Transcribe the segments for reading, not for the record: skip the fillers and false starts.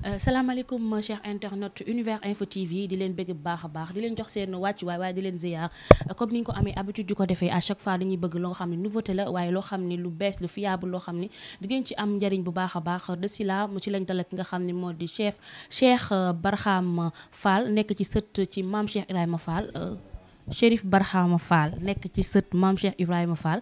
salaamaaleykum cher internet Univers Info TV di leen bëgg bu baax a baax di leen jox seen wàccuwaay waaye di leen ziar comme ni ñu ko amee habitude di ko defee à chaque fois dañuy bëgg loo xam ne nouveauté la waaye loo xam ne lu bees lu fiable loo xam ne di ngeen ci am njëriñ bu baax a baax de si la mu ci lañ dalal ki nga xam ne moo di Cheikh Barham Fall nekk ci sët ci maam Cheikh Ibrahima Fall. Chérif Barhama Fall nekk ci sët maam Cheikh Ibrahima Fall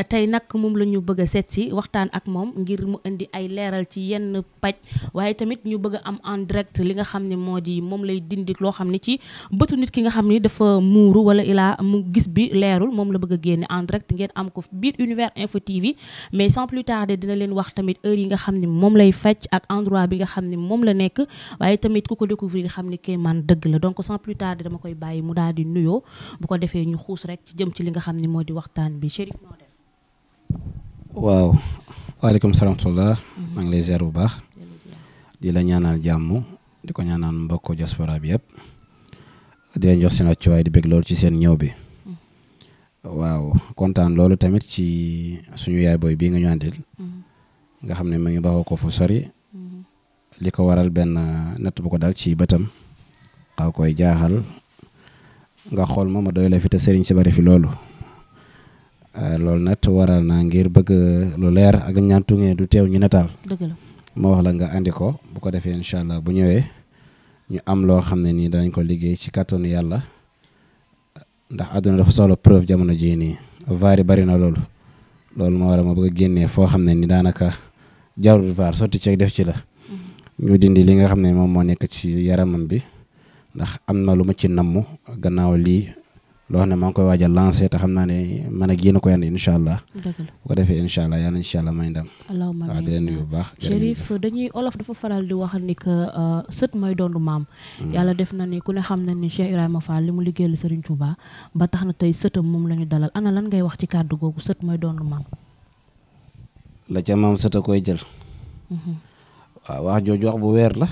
tey nag moom la ñu bëgg a seet si waxtaan ak moom ngir mu indi ay leeral ci yenn paj waaye tamit ñu bëgg a am en direct li nga xam ne moo di moom lay dindi loo xam ne ci bëtu nit ki nga xam ni dafa muuru wala ilaa mu gis bi leerul moom la bëgg a génne en direct ngeen am ko biir Univers Info TV mais sans plus tarder dina leen wax tamit heure yi nga xam ne moom lay fecc ak endroit bi nga xam ne moom la nekk waaye tamit ku ko découvrir nga xam ne kay man dëgg la donc sans plus tarder dama koy bàyyi mu daal di nuyoo bu ko defee ñu xuus rek ci jëm ci li nga xam ne moo di waxtaan bi Chérif noo def. waaw waaleykum salaam wa maa ngi lay ziar bu baax di la ñaanal jàmm di ko ñaanal mbokk diaspora bi yëpp di leen jox seen wàccuwaay di bëgg loolu ci seen ñëw bi waaw kontaan loolu tamit ci suñu yaay booy bii nga ñu àndil nga xam ne ma ngi baxoo ko fu sori li ko waral benn natt bu ko dal ci bëtam xaw koy jaaxal nga xool ma doy la fi te sëriñ si bari fi loolu loolu nag waral naa ngir bëgg lu leer ak ñaan tungee du teew ñu nataal dëgg la ma wax la nga andi ko bu ko defee incha allah bu ñëwee ñu am loo xam ne nii danañ ko liggéey ci kàttanu yàlla ndax àdduna dafa soxla preuve jamono jii nii vaar yi bari na loolu moo waral ma bëgg a génnee foo xam ne ni daanaka jarul vaar sotti ceeg def ci la ñu dindi li nga xam ne moom moo nekk ci yaramam bi ndax am na lu ma ci namm gannaaw lii loo xam ne maa ngi koy waaj a lancé te xam naa ne man ak yéen ko yànd incha allah bu ko defee incha allah yàlla incha allah may ndam waaw di leen nuyu bu baax Chérif dañuy olof dafa faral di wax ni que sët mooy doondu maam yàlla def na ni ku ne xam na ni Cheikh Ibrahima Fall li mu liggéeyal Serigne Touba ba tax na tey sëtam moom la ñu dalal ana lan ngay wax ci kàddu googu sët mooy doondu maam la ca maam sët a koy jël waaw wax jooju wax bu weer la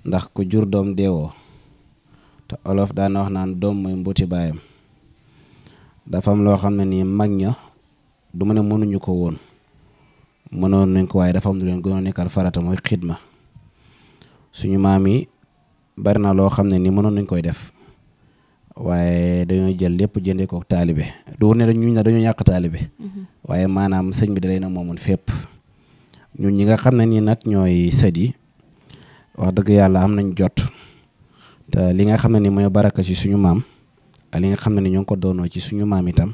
ndax ku jur doom deewoo te olof daana wax naan doom mooy mbuuti baayam dafa am loo xam ne nii mag ña du ma ne mënuñu ko woon mënoon nañ ko waaye dafa am lu leen gënoon nekkal farata mooy xidma suñu maam yi bari na loo xam ne nii mënoon nañ koy def waaye dañoo jël lépp jëndee ko taalibe du ne dañoo ñàkk taalibe waaye maanaam sëñ bi da leen a moomoon fépp ñun ñi nga xam ne nii nag ñooy sët yi wax dëgg yàlla am nañ jot te li nga xam ne ni mooy baraka ci suñu maam ak li nga xam ne ni ñoo ngi ko doonoo ci suñu maam itam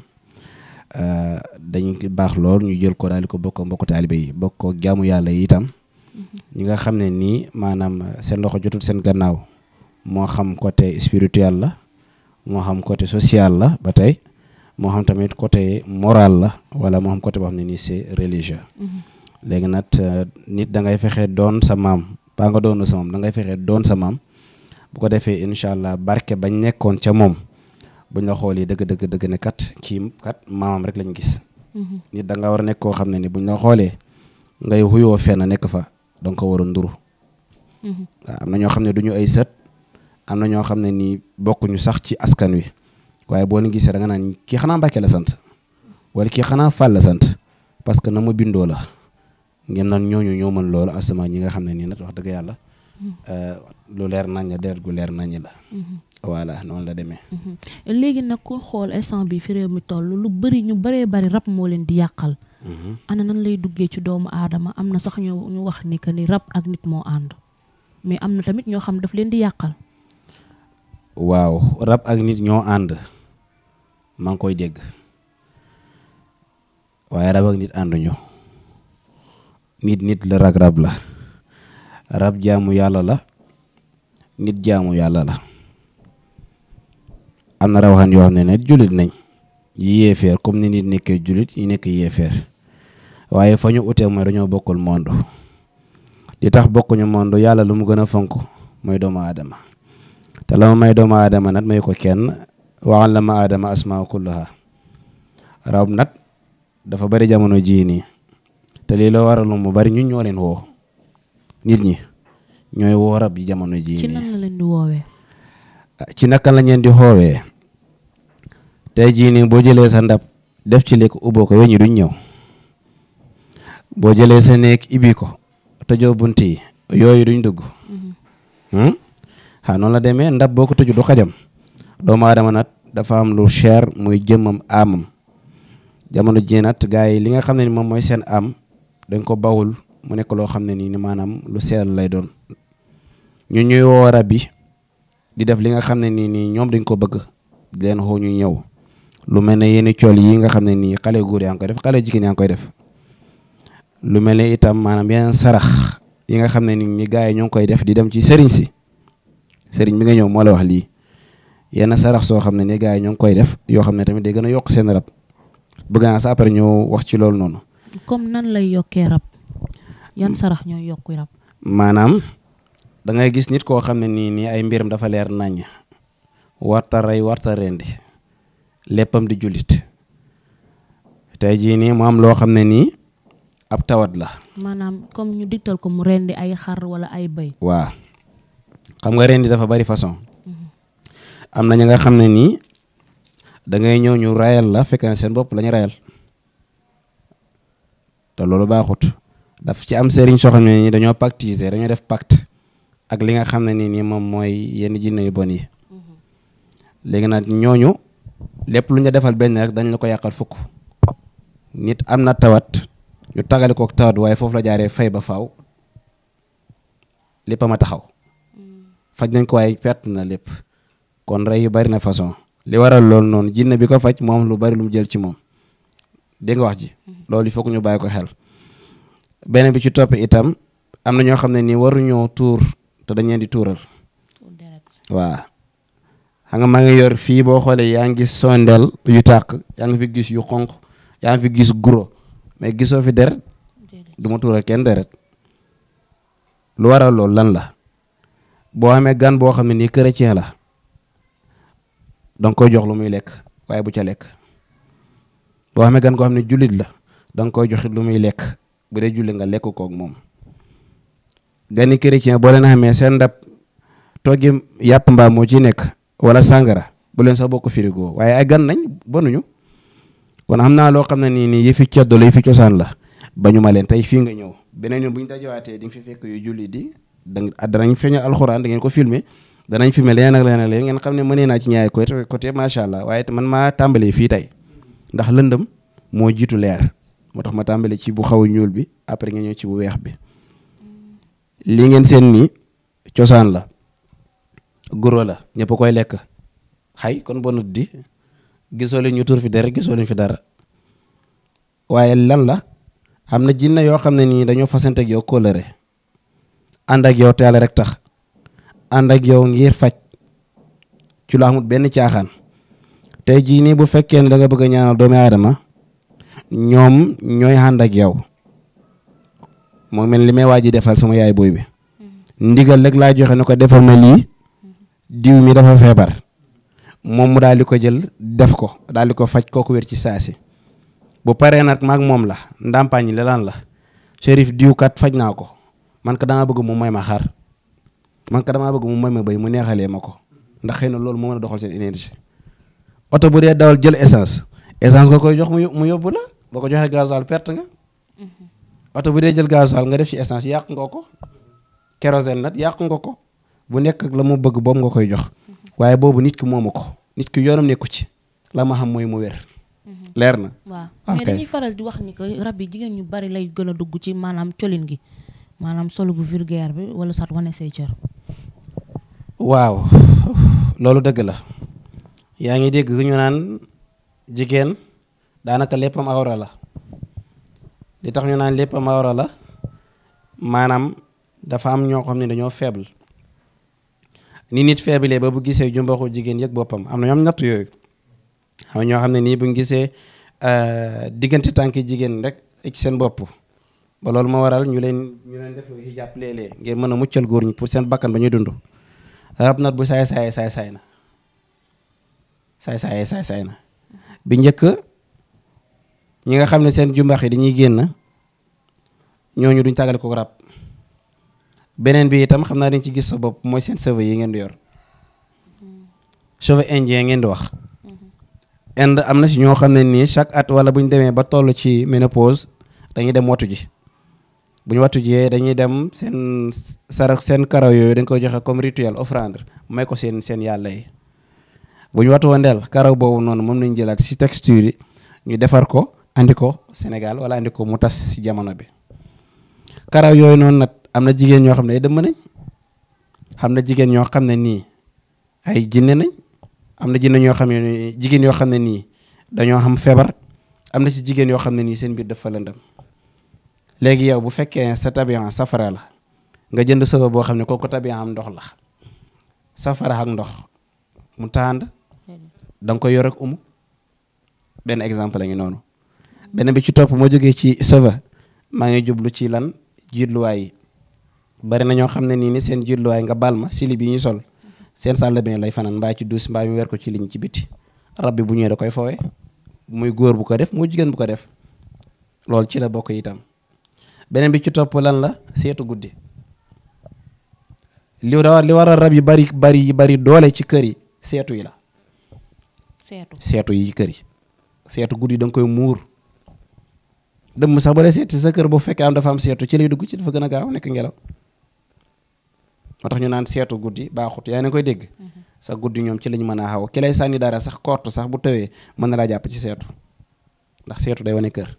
dañu baax lool ñu jël ko daal di ko bokk mbokk taalibe yi bokk ko jaamu yàlla yi itam ñi nga xam ne nii maanaam seen loxo jotul seen gannaaw moo xam côté spirituel la moo xam côté social la ba tey moo xam tamit côté moral la wala moo xam côté boo xam ne nii c'est religieux léegi nag nit da ngay fexe doon sa maam baa nga doonu sa maam da ngay fexe doon sa maam bu ko defee incha allah barke bañ nekkoon ca moom buñ la xool yi dëgg ne kat kii kat maamam rek lañ gis nit da nga war a nekk koo xam ne ni buñ la xoolee ngay xuyoo fenn nekk fa donc ko war a nduru waaw am na ñoo xam ne duñu ay sët am na ñoo xam ne nii bokkuñu sax ci askan wi waaye boo leen gisee da nga naan kii xanaa Mbàkke la sant wala kii xanaa Fall la sant parce que na mu bindoo la ngeen naan ñooñu ñoo mën loolu asama ñi nga xam ne nii nag wax dëgg yàlla lu leer nañ la deret gu leer nañ la voilà noonu la demee léegi nag ku xool instant bi fi réew mi toll lu bëri ñu bëree bëri rab moo leen di yàqal ana nan lay duggee ci doomu aadama am na sax ñu wax ni que ni rab ak nit moo ànd mais am na tamit ñoo xam daf leen di yàqal waaw rab ak nit ñoo ànd maa ngi koy dégg waaye rab ak nit ànduñu nit la rab la rab jaamu yàlla la nit jaamu yàlla la am na rawaxaan yoo xam ne jullit nañ yi yéefeer comme ni nit nekkee jullit yi nekk yéefeer waaye fa ñu utee mooy dañoo bokkul monde li tax bokkuñu monde yàlla lu mu gën a fonk mooy doomu aadama te la ma may doomu aadama nag may ko kenn waxal la ma aadama asmaa kullaha rab nag dafa bari jamono jii nii te lii la waral mu bari ñun ñoo leen woo nit ñi ñooy woo rab yi jamono jii nii ci nan la leen di woowee ci naka la ñeen di xoowee tey jii nii boo jëlee sa ndab def ci lekk ubboo ko weñu duñ ñëw boo jëlee sa néeg ibi ko tëjoo bunt yi yooyu duñ dugg noonu la demee ndab boo ko tëju du xajam doomu aadama nag dafa am lu cher muy jëmmam amam jamono ji nag gars yi li nga xam ne ni moom mooy seen am dañ ko bawul mu nekk loo xam ne nii ni maanaam lu seel lay doon ñu ñuy woo rab bi di def li nga xam ne nii ñoom dañ ko bëgg di leen xoo ñu ñëw lu mel ne yenn cool yi nga xam ne nii xale góor yaa ngi koy def xale jigéen yaa ngi koy def lu mel ne itam maanaam yeneen sarax yi nga xam ne ni gars yi ñoo ngi koy def di dem ci sëriñ si sëriñ bi nga ñëw moo la wax lii yenn sarax soo xam ne ni gars yi ñoo ngi koy def yoo xam ne tamit day gën a yokk seen rab bëgg naa sa après ñu wax ci loolu noonu. comme nan lay yokkee rab yan sarax ñooy yokku rab. maanaam da ngay gis nit koo xam ne nii ay mbiram dafa leer naññ warta rey warta rendi léppam di jullit tey jii nii mu am loo xam ne nii ab tawat la. maanaam comme ñu digtal ko mu rendi ay xar wala ay bëy. waaw xam nga rendi dafa bari façon. am na ñi nga xam ne nii da ngay ñëw ñu rayal la fekk na seen bopp la ñu rayal te loolu baaxut daf ci am sëriñ soo xam ne nii dañoo pactiser dañoo def pacte ak li nga xam ne nii moom mooy yenn jinne yu bon yi léegi nag ñooñu lépp lu ñu defal benn rek dañ la ko yàqal fukk nit am na tawat ñu tagale kook tawat waaye foofu la jaaree fay ba faaw lépp ma taxaw faj nañ ko waaye perte na lépp kon rey yu bari na façon li waral loolu noonu jinne bi ko faj moom lu bari lu mu jël ci moom dégg nga wax ji loolu il faut que ñu bàyyi ko xel beneen bi ci topp itam am na ñoo xam ne nii waruñoo tuur te dañ leen di tuural waaw xam nga maa ngi yor fii boo xoolee yaa ngi gis sondeel yu tàq yaa ngi fi gis yu xonq yaa ngi fi gis guro mais gisoo fi deret du ma tuural kenn deret lu waral loolu lan la boo amee gan boo xam ne nii chrétien la danga koy jox lu muy lekk waaye bu ca lekk boo amee gan koo xam ne jullit la danga koy jox lu muy lekk bu dee julli nga lekk koog moom gani chrétien boo leen xamee seen ndab toggi yàpp mbaam moo ci nekk wala sàngara bu leen sax bokk frigo waaye ay gan nañ bonuñu kon xam naa loo xam ne nii yëfi ceddo la yëfi cosaan la bañu ma leen tey fii nga ñëw beneen yoon bu ñu dajawaatee di nga fi fekk yu julli di danañ feeñal alxuraan da ngeen ko filmer danañ filmer leneen ak leneen ngeen xam ne mënee naa ci ñaari côté macha allah waaye man maa tàmbalee fii tey ndax lëndëm moo jiitu leer moo tax ma tàmbalee ci bu xaw a ñuul bi après nga ñëw ci bu weex bi lii ngeen seen nii cosaan la guro la ñëpp koy lekk xay kon bonut di gisoo leen ñu tur fi dara gisoo leen fi dara waaye lan la am na jinne yoo xam ne nii dañoo fasante ak yow kóllëre ànd ak yow te Yàlla rek tax ànd ak yow ngir faj ci lu amul benn caaxaan tey jii nii bu fekkee ne da nga bëgg a ñaanal doomi aadama ñoom ñooy ànd ak yow moo mel li may waaj defal sama yaay booy bi ndigal rek laa joxe ne ko defal ma lii diw mi dafa feebar moom mu daal di ko jël def ko daal di ko faj kooku wér ci saasi bu paree nag maag moom la ndàmpaañ li lan la Chérif diw kat faj naa ko man ka dama bëgg mu may ma xar man ka damaa bëgg mu may ma béy mu neexalee ma ko ndax xëy na loolu moo mën a doxal seen énergie oto bu dee dawal jël essence nga koy jox mu yóbbu la boo ko joxee gasoil perte nga oto bu dee jël gasoil nga def ci essence yàq nga ko kérosène nag yàq nga ko bu nekk ak la mu bëgg boobu nga koy jox waaye boobu nit ki moomu ko nit ki yoonam nekku ci la ma xam mooy mu wér leer na waaw mais dañuy faral di wax ni que rab yi jigéen ñu bari lay gën a dugg ci maanaam colin gi maanaam solo bu vulgaire bi wala sat wane say cër waaw loolu dëgg la yaa ngi dégg ñu naan jigéen daanaka léppam awra la li tax ñu naan léppam awra la maanaam dafa am ñoo xam ne dañoo faible ni nit faible ba bu gisee jumbaxu jigéen yëg boppam am na ñoom natt yooyu xam ñoo xam ne nii bu ñu gisee diggante tànki jigéen rek ci seen bopp ba loolu moo waral ñu leen def hijab léeg-léeg ngir mën a muccal góor ñi pour seen bakkan ba ñuy dund rab nat bu saay saay na bi njëkk ñi nga xam ne seen jumbax yi dañuy génn ñooñu duñ tàggale ko rab beneen bi itam xam naa dañ ci gis sa bopp mooy seen cheveux yi ngeen di yor cheveux indien ngeen di wax Inde am na si ñoo xam ne nii chaque at wala bu ñu demee ba toll ci ménopause dañuy dem watu ji bu ñu wattu jiyee dañuy dem seen sarax seen karaw yooyu dañ koy joxe comme rituel offrande may ko seen yàlla yi. bu ñu wattu wandeel karaw boobu noonu moom lañu jëlaat ci texture yi ñu defar ko andi ko Sénégal wala andi ko mu tas ci jamono bi. karaw yooyu noonu nag am na jigéen ñoo xam ne ay dëmm nañ, xam na jigéen ñoo xam ne nii ay jinne nañ, am na jinne ñoo xam ne jigéen yoo xam ne nii dañoo xam feebar, am na ci jigéen yoo xam ne nii seen biir dafa lëndëm. léegi yow bu fekkee sa tabian safara la nga jënd sëwa boo xam ne kooku tabian am ndox la, safara ak ndox mu tànd da nga koy yor ak umu. benn exemple la ngi noonu. benn bi ci topp moo jógee ci sëwa maa ngi jublu ci lan jiitluwaay yi. bari na ñoo xam ne nii ni seen jiitluwaay nga baal ma silib yi ñu sol seen salle de bain lay fanaan mbaa ci douche mbaa ñu weer ko ci liñ ci biti. rab bi bu ñëwee da koy foowe muy góor bu ko def muy jigéen bu ko def, loolu ci la bokk itam. beneen bi ci topp lan la seetu guddi. li war a rab yi bari doole ci kër yi seetu yi la. seetu yi kër yi seetu guddi da nga koy muur. dëmm sax ba dee seet sa kër boo fekkee am dafa am seetu ci lay dugg ci dafa gën a gaaw nekk ngelaw. moo tax ñu naan seetu guddi baaxut yaa ngi koy dégg. sa guddi ñoom ci lañ mën a xaw ki lay sànni dara sax korte sax bu tawee mën na laa jàpp ci seetu ndax seetu day wane kër.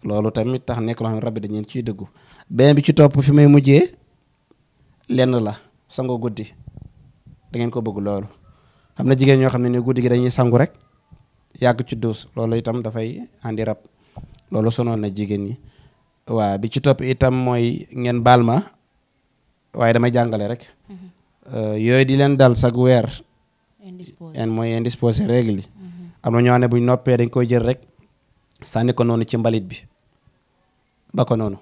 loolu tamit tax nekk loo xam ne rab bi dañ leen ciy dëggu. beneen bi ci topp fi may mujjee lenn la sango guddi da ngeen ko bëgg loolu. xam na jigéen ñoo xam ne ni guddi gi dañuy sangu rek yàgg ci duus loolu itam dafay andi rab. loolu sonoon na jigéen ñi. waa bi ci topp itam mooy ngeen baal ma waaye damay jàngale rek. yooyu di leen dal sag weer. mooy indisposé règle yi. am na ñoo xam ne buñ noppee dañ koy jël rek sànni ko noonu ci mbalit bi ba ko noonu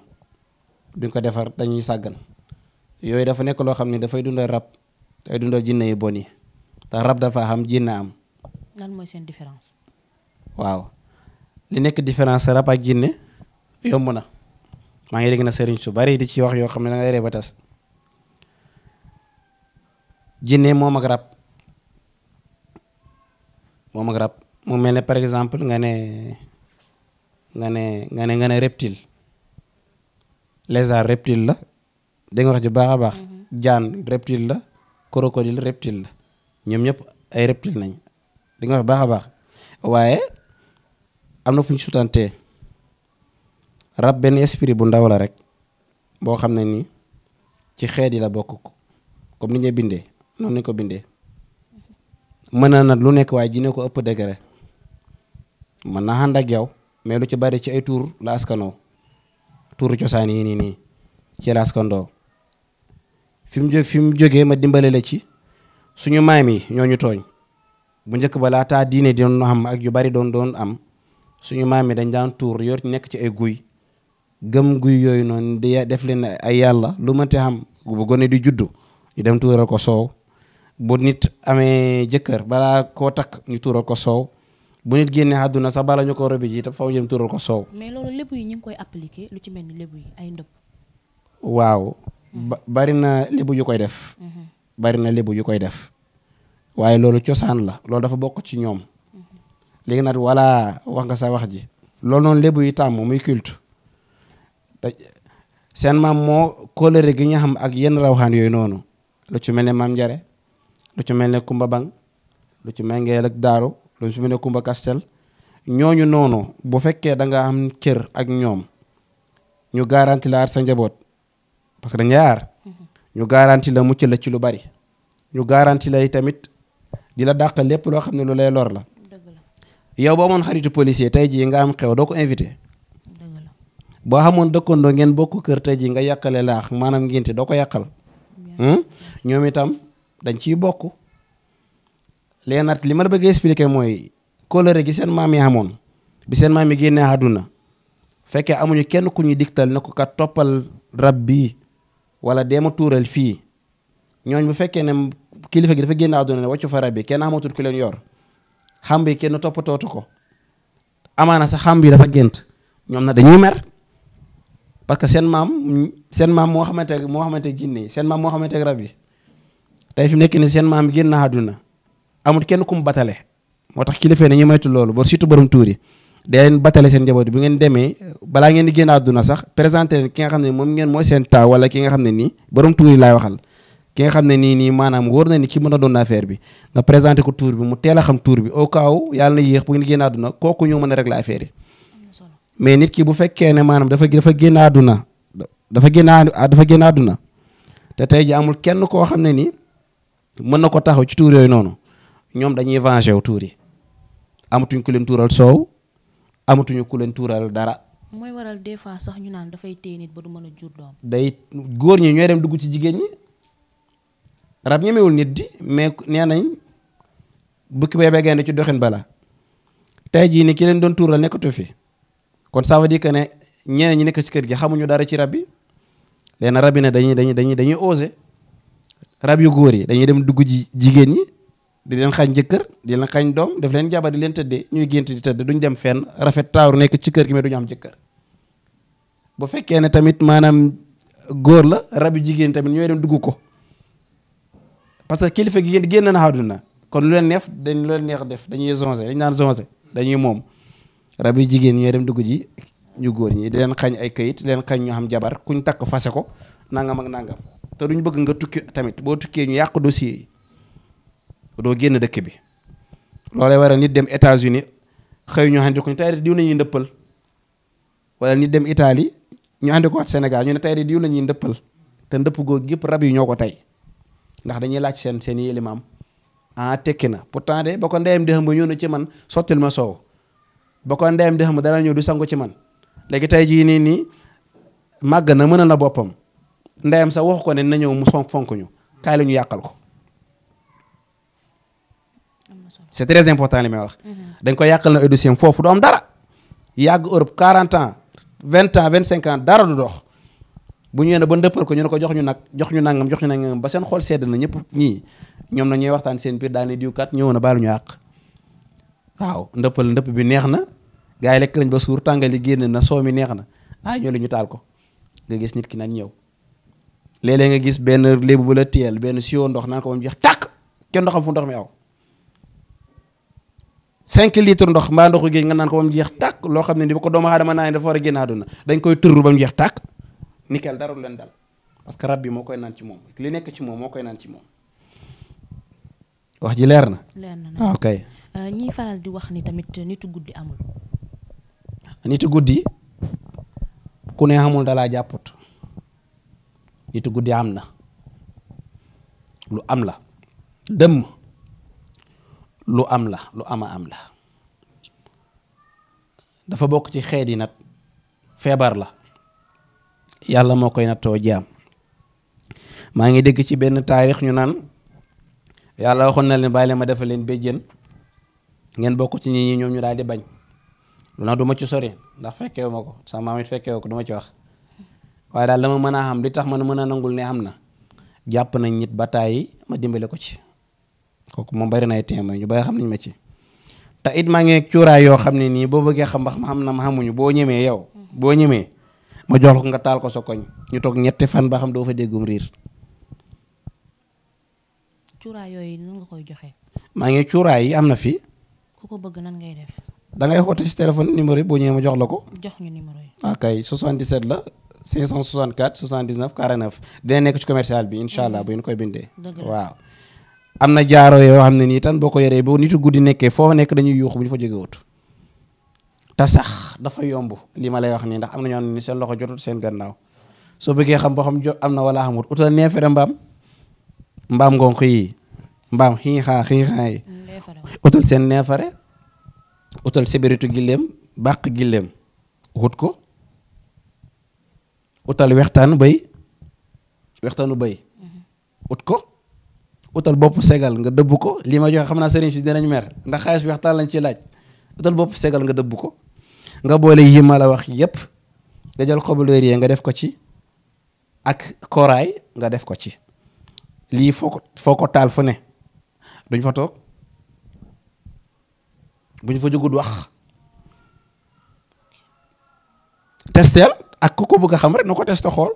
duñ ko defar dañuy sàggan. yooyu dafa nekk loo xam ne dafay dundal rab day dundal jinne yu bon yi ndax rab dafa xam jinne am. lan mooy seen différence. waaw li nekk différence rab ak jinne yomb na maa ngi dégg na sëriñ su bari di ci wax yoo xam ne da ngay ree ba tas. jinne moom ak rab mu mel ne par exemple nga ne reptile lézard reptile la da nga wax ju baax a baax. jaan reptile la crocodile reptile la ñoom ñëpp ay reptile nañ da nga wax baax a baax. waaye am na fu ñu sutantee rab benn esprit bu ndaw la rek boo xam ne ni ci xeet yi la bokk comme ni ñu bindee noonu lañ ko bindee. mën na nag lu nekk waaye jinne ko ëpp degré mën na ànd ak yow mais lu ci bari ci ay tuur la askanoo tuuru cosaan yi nii ci la askandoo. fi mu jógee ma dimbale la ci suñu maam yi ñoo ñu tooñ bu njëkk ba laataa diine di doon am ak yu bari doon am suñu maam yi dañ daan tuur yor nekk ci ay guy gëm guy yooyu noonu di def leen ay yàlla lu mënti xam bu gone di juddu ñu dem tuural ko soow. bu nit amee jëkkër balaa koo takk ñu tuural ko soow bu nit génnee àdduna sax bala ñu ko robi ji itam faw ñu dem tuural ko soow. mais loolu lébu yi ñu ngi koy appliquer lu ci mel ni lébu yi ay ndëpp. waaw bari na lébu yu koy def. bari na lébu yu koy def waaye loolu cosaan la loolu dafa bokk ci ñoom. léegi nag walla wax nga sa wax ji. loolu noonu lébu yi tàmm muy culte seen maam moo kóllëre gi nga xam ak yenn rawxaan yooyu noonu lu ci mel ne maam Njare lu ci mel ne Kumba Bang lu ci mel ngeel ak Daaru lu ci mel ne Kumba Kastel ñooñu noonu bu fekkee da nga am cër ak ñoom ñu garanti la aar sa njaboot parce que dañuy aar ñu garanti la mucc la ci lu bari ñu garanti la tamit di la dàq lépp loo xam ne lu lay lor la. yow boo amoon xaritu policier tey jii nga am xew doo ko invité. boo xamoon dëkkandoo ngeen bokk kër tey jii nga yàqale laax maanaam ngénte doo ko yàqal. ñoom itam dañ ciy bokk. léegi nag li ma la bëgg expliquer mooy kóllëre gi seen maam yi amoon bi seen maam yi génnee àdduna fekkee amuñu kenn ku ñu digtal ne ko kat toppal rab bii wala deema tuural fii ñooñ bu fekkee ne kilifa gi dafa génne àdduna ne wàccu fa rab bi kenn amatul ku leen yor xam bi kenn toppatootu ko amaana sax xam bi dafa gént ñoom na dañuy mer parce que seen maam moo xamante jinne seen maam moo xamante rab yi tey fi mu nekk ni seen maam génn àdduna amul kenn ku mu batale moo tax kilifa ne ñu moytu loolu ba surtout borom tuur yi dee leen batale seen njaboot bu ngeen demee balaa ngeen di génn àdduna sax présenté leen ki nga xam ne moom ngeen mooy seen taaw wala ki nga xam ne nii borom tuur yi laay waxal ki nga xam ne nii maanaam wóor na ni ki mën a doon affaire bi nga présenté ko tuur bi mu teel a xam tuur bi au cas où yàlla na yéex bu ngeen génn àdduna kooku ñoo mën a régler affaire yi mais nit ki bu fekkee ne maanaam dafa génn àdduna dafa génn àdduna te tey ji amul kenn koo xam ne ni mën na ko taxaw ci tuur yooyu noonu ñoom dañuy venger wu tuur yi amatuñ ku leen tuural soow amatuñu ku leen tuural dara. mooy waral des fois sax ñu naan dafay téye nit ba du mën a jur doom. day góor ñi ñooy dem dugg ci jigéen ñi rab ñemewul nit di mais nee nañ bukki bay béggee ci doxin bala tey jii ni ki leen doon tuural nekkatu fi kon ça veut dire que ne ñeneen ñi nekk ci kër gi xamuñu dara ci rab bi léegi nag rab yi ne dañuy osé rab yu góor yi dañuy dem dugg ji jigéen ñi di leen xañ jëkkër di leen xañ doom def leen jabar di leen tëddee ñuy gént di tëdd duñ dem fenn rafet taaru nekk ci kër gi mais duñu am jëkkër bu fekkee ne tamit maanaam góor la rab yu jigéen tamit ñooy dem dugg ko parce que kilifa gi génn na àdduna kon lu leen neef lu leen neex def dañuy zonzé dañ naan zonzé dañuy moom rab yu jigéen ñooy dem dugg ji ñu góor ñi di leen xañ ay kayit di leen xañ ñu xam jabar kuñ takk fase ko nangam ak nangam te duñ bëgg nga tukki tamit boo tukkee ñu yàq dossier yi doo génn dëkk bi loolay waral nit dem États-Unis xëy ñu andi ko ñu tey diw nañuy ndëppal wala nit dem Italie ñu andi ko at Sénégal ñu ne tey diw nañuy ndëppal te ndëpp googu gépp rab yi ñoo ko tey ndax dañuy laaj seen i limaam tekki na pourtant de ba ko ndeyam di xam ba ñëw na ci man sottil ma soow ba ko ndeyam di xam dara ñëw du sangu ci man léegi tey jii nii màgg na mën na boppam ndeyam sax waxu ko ne na ñëw mu fonk ñu kaay la ñu yàqal ko. c'est très important li may wax. dañ ko yàqal na dossier foofu du am dara yàgg Europe 40 ans 20 ans 25 ans dara du dox bu ñu ne ba ndëppal ko ñu ne ko jox ñu nangam ba seen xol sedd na ñëpp ñii ñoom na ñuy waxtaan seen biir daal ne diwkat ñëw na baalu ñu àq waaw ndëpp bi neex na gars yi lekk nañ ba suur tàngal yi génn na soo mi neex na ñoo li ñu taal ko nga gis nit ki nag ñëw léeg-léeg nga gis benn léebu bu la téyel benn sio ndox naan ko ba mu jeex tàkk kenn ndoxam fu ndox mi aw 5 litres ndox mbaa ndoxu géej nga naan ko ba mu jeex tàkk loo xam ne ni ba ko doomu aadama naan dafa war a génn àdduna dañ koy tërru ba mu jeex tàkk nickel dara du leen dal parce que rab bi moo koy naan ci moom li nekk ci moom moo koy naan ci moom wax ji leer na. leer na ok. ñiy faral di wax ni tamit nitu guddi amul. nitu guddi ku ne xamul dalaa jàpput nitu guddi am na lu am la dëmm lu am la lu am la dafa bokk ci xeet yi nag feebar la yàlla moo koy nattoo jaam maa ngi dégg ci benn taarix ñu naan yàlla waxoon na leen bàyyi leen ma defal leen béjjén ngeen bokk ci ñi ñoom ñu daal di bañ lu nag du ma ci sori ndax fekkewu ma ko sama maam it fekkewu ko du ma ci wax waaye daal la ma mën a xam li tax man mën a nangul ne am na jàpp nañ nit ba tàyyi ma dimbale ko ci kooku moom bari na ay témoin ñu bari xam nañ ma ci te it maa ngi cuuraay yoo xam ne nii boo bëggee xam mbax ma xam na ma xamuñu boo ñemee yow boo ñemee ma jox ko nga taal ko sa koñ ñu toog ñetti fan ba xam doo fa déggum riir. cuuraay yooyu nan nga koy joxe. maa ngi cuuraay yi am na fi. ku ko bëgg nan ngay def. da ngay woote ci téléphone numéro yi boo ñëwee ma jox la ko. jox ñu numéro yi. ok 77 la 564 79 49 dina nekk ci commercial bi incha allah bu ñu koy bindee. waaw. am na jaaro yoo xam ne nii tan boo ko yoree boo nitu guddi nekkee foo nekk dañuy yuuxu bu ñu fa jóge wut te sax dafa yomb li ma lay wax nii ndax am na ñoo xam ne seen loxo jotut seen gannaaw soo bëggee xam boo xam am na wala xamut utal neefere mbaam ngonk yi mbaam xiixaa yi utal seen neefere utal sibiritu gilleem bàq gilleem wut ko utal wextaanu bëy ut ko utal bopp segal nga dëbb ko lii ma joxe xam naa sëriñ si dinañ mer ndax xaalis bi waxtaan lañ ci laaj utal bopp segal nga dëbb ko nga boole yi ma la wax yépp nga jël xobu laurier nga def ko ci ak koraay nga def ko ci lii foo ko taal fu ne duñ fa toog buñ fa jógut wax testeel ak ku ko bëgg a xam rek nu ko testé xool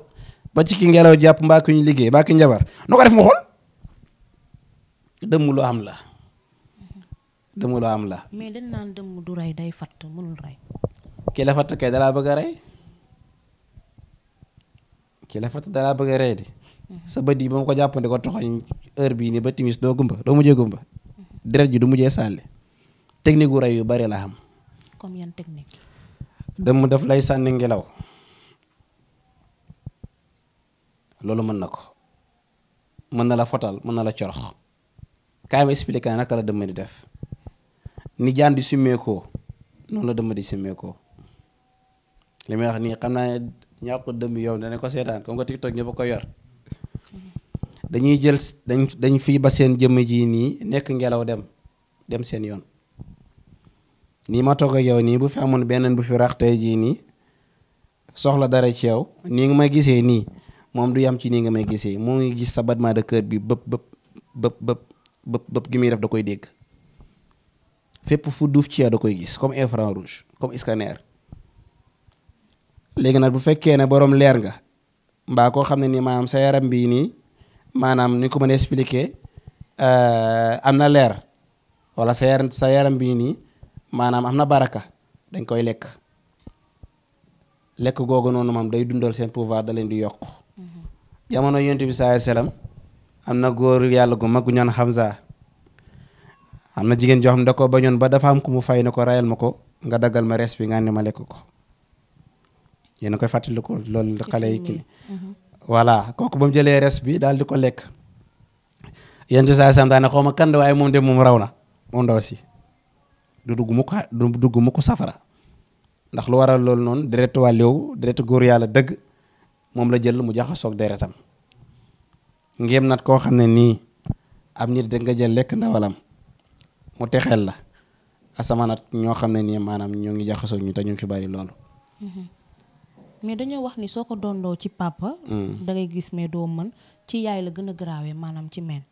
ba ci ki ngelaw jàpp mbaa ki ñu liggéey mbaa ki njabar nu ko def mu xool dëmm lu am la dëmm lu am la. mais dañ naan dëmm du rey day fatt mënul rey. ki la fatt kay dalaa bëgg a rey ki la fatt dalaa bëgg a rey di sa bët yi ba ma ko jàppandi ko toxoñ heure bii nii ba timis doo mujjee gumba deret ji du mujjee sàlli technique gu rey yu bari la xam. comme yan technique. dëmm daf lay sànni ngelaw loolu mën na ko mën na la fotal mën na la corox kaay ma expliqué naka la dëmm di def ni jaan di simmeekoo noonu la dëmm di simmeekoo li may wax nii xam naa ne ñàkk dëmm yow dana ko seetaan comme que TikTok ñëpp a ko yor dañuy jël dañ fii ba seen jëmm ji nii nekk ngelaw dem seen yoon nii ma toog ak yow nii bu fi amoon beneen bu fi rax tey jii nii soxla dara ci yow nii nga may gisee nii moom du yam ci nii nga may gisee moo ngi gis sa battement de cœur bi bëpp gi muy def da koy dégg fépp fu duuf ci yow da koy gis comme infrarouge comme scanner. léegi nag bu fekkee ne borom leer nga mbaa koo xam ne nii maanaam sa yaram bii nii maanaam ni ko mën a expliquer am na leer wala sa yaram bii nii maanaam am na baraka dañ koy lekk googu noonu moom day dundal seen pouvoir da leen di yokk. jamono yonent bi sallallahu alayhi wasallam am na góor yàlla gu mag gu ñaan Hamza am na jigéen joo xam ne da ko bañoon ba dafa am ku mu fay ne ko rayal ma ko nga daggal ma res bi nga ne ma lekk ko yéen a koy fàttali ko loolu xale yi kii voilà kooku ba mu jëlee res bi daal di ko lekk yonent bi sallallahu alayhi wasallam daane xaw ma kan waaye moom de moom raw na moom ndaw si du dugg mu ko safara ndax lu waral loolu noonu deret wàlleewu deret góor yàlla dëgg moom la jël mu jaxasoog deretam ngéem nat koo xam ne nii am nit da nga jël lekk ndawalam mu texeel la asamanat ñoo xam ne nii maanaam ñoo ngi jaxasoog ñu te ñu fi bari loolu. mais dañoo wax ni soo ko dondoo ci papa. da ngay gis mais doo mën ci yaay la gën a garaawee maanaam ci meen.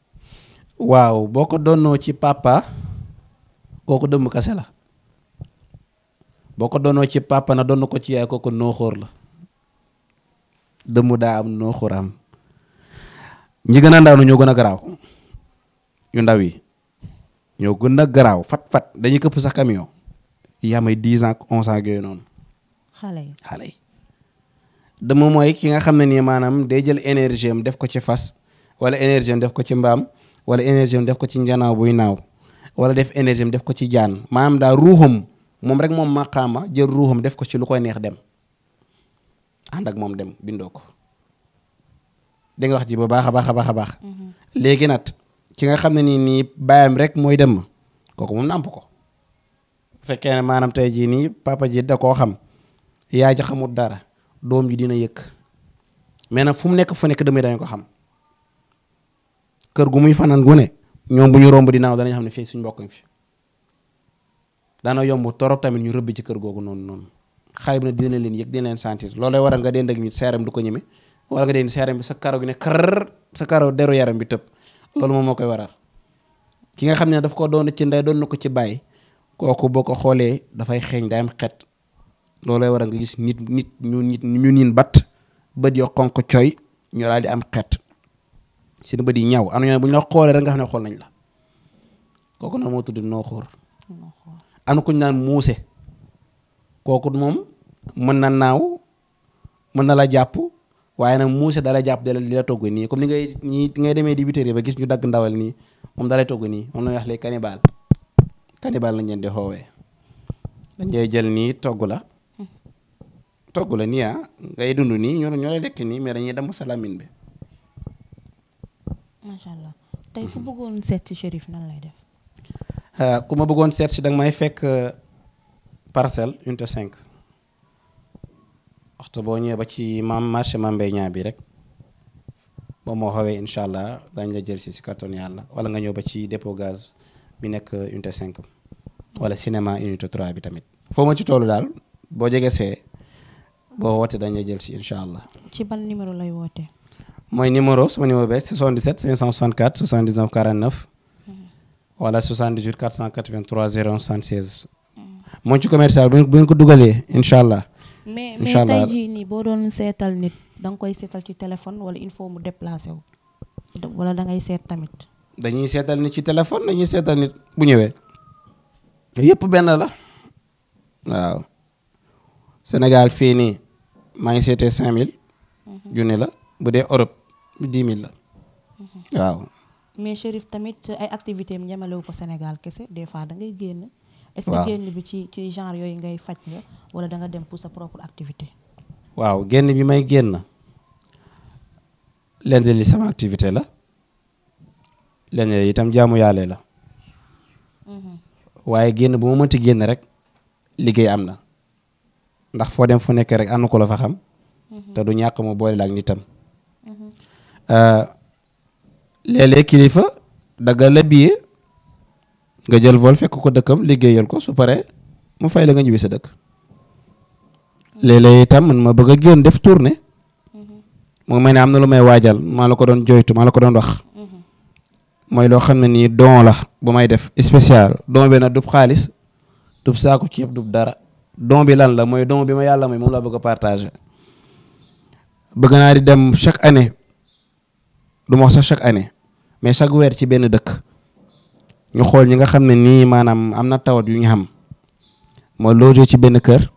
waaw boo ko donnoo ci papa kooku dëmm kase la boo ko donnoo ci papa na donn ko ci yaay kooku nooxóor la dëmm daa am nooxóor am ñi gën a ndaw na ñoo gën a garaaw yu ndaw yi ñoo gën a garaaw fat dañuy këpp sax camion yi amay 10 ans 11 ans yooyu noonu. xale yi dëmm mooy ki nga xam ne nii maanaam day jël énergie am def ko ci fas wala énergie am def ko ci mbaam wala énergie am def ko ci njanaaw buy naaw wala def énergie am def ko ci jaan maanaam daa ruuxam moom rek moom maqaama jël ruuxam def ko ci lu koy neex dem ànd ak moom dem bindoo ko di nga wax ji ba baax a baax. léegi nag ki nga xam ne nii baayam rek mooy dem kooku moom nàmp ko bu fekkee ne maanaam tey jii nii papa ji da koo xam yaay ji xamul dara doom ji dina yëkk mais nag fu mu nekk demee dañ ko xam kër gu muy fanaan gu ne ñoom bu ñu romb dinaaw danañ xam ne fii suñ mbokk fi daana yomb torop tamit ñu rëbbi ci kër googu noonu xale bi nag dina leen yëg dina leen sentir loolay waral nga dend ak nit sa yaram du ko ñeme wala nga dend sa yaram bi sa karaw gi ne kër sa karaw deru yaram bi tëb loolu moom moo koy waral ki nga xam ne daf ko doon ci ndey doon na ko ci bàyyi kooku boo ko xoolee dafay xeeñ day am xet loolay waral nga gis nit ñu niin bat bët yo xonq coy ñu daal di am xet seen bët yi ñaw am na ñoo bu ñu la xoolee rek nga xam ne xool nañ la kooku nag moo tudd nooxóor am na ku ñu naan muuse kooku moom mën na naaw mën na la jàpp waaye nag muuse dala jàpp di la togg nii comme ni ngay demee di bitéré ba gis ñu dagg ndawal nii moom dalay togg nii moom la wax léegi cannibale lañ leen di xoowee dañ lay jël nii togg la nii ngay dund nii ñoo lay lekk nii mais dañuy dem sa lamine bi. macha allah tey ku bëggoon seet si Cherif nan lay def. ku ma bëggoon seet si danga may fekk parcelle unité 5 waxtu boo ñëwee ba ci marché Mambey ñaa bi rek ba moo xawee incha allah dañ la jël si carton yàlla wala nga ñëw ba ci dépôt gaz bi nekk unité 5 wala cinéma unité 3 bi tamit foo ma ci toolu daal boo jege see boo wootee dañ la jël si incha allah. ci ban numéro lay wootee. mooy sama numéro bi 77 564 79 49 wala 78 483 01 76. moo ci commercial bu ngeen ko dugalee incha allah. mais tey jii nii boo doon seetal nit da nga koy seetal ci téléphone wala il faut mu déplacé wu wala da ngay seet tamit. dañuy seetal nit ci téléphone dañuy seetal nit bu ñëwee yëpp benn la waaw. Sénégal fii nii maa ngi seetee 5000 junni la, bu dee Europe 10 000 la waaw. mais Cherif tamit ay activité am ñemelewu ko Sénégal kese des fois da ngay génn. est-ce waaw que génn bi ci genre yooyu ngay faj nga wala da nga dem pour sa propre activité. waaw génn bi may génn lenn li sama activité la, lenn li itam jaamu yàlla la. waaye génn bu ma mënti génn rek liggéey am na, ndax foo dem fu nekk rek am na ko la fa xam. te du ñàkk mu boole la ak nitam. léeg-léeg kilifa daggal la billet nga jël vol fekk ko dëkkam liggéeyal ko su paree mu fay la nga ñibbi sa dëkk. léeg-léeg itam man ma bëgg a génn def tournée. mu mel ne am na lu may waajal maa la ko doon joytu maa la ko doon wax. mooy loo xam ne nii don la bu may def spécial don bi nag dub xaalis dub saaku ceeb dub dara. don bi lan la mooy don bi ma yàlla may moom laa bëgg a partager. bëgg naa di dem chaque année du ma wax sax chaque année mais chaque weer ci benn dëkk ñu xool ñi nga xam ne nii maanaam am na tawat yu ñu xam ma logé ci benn kër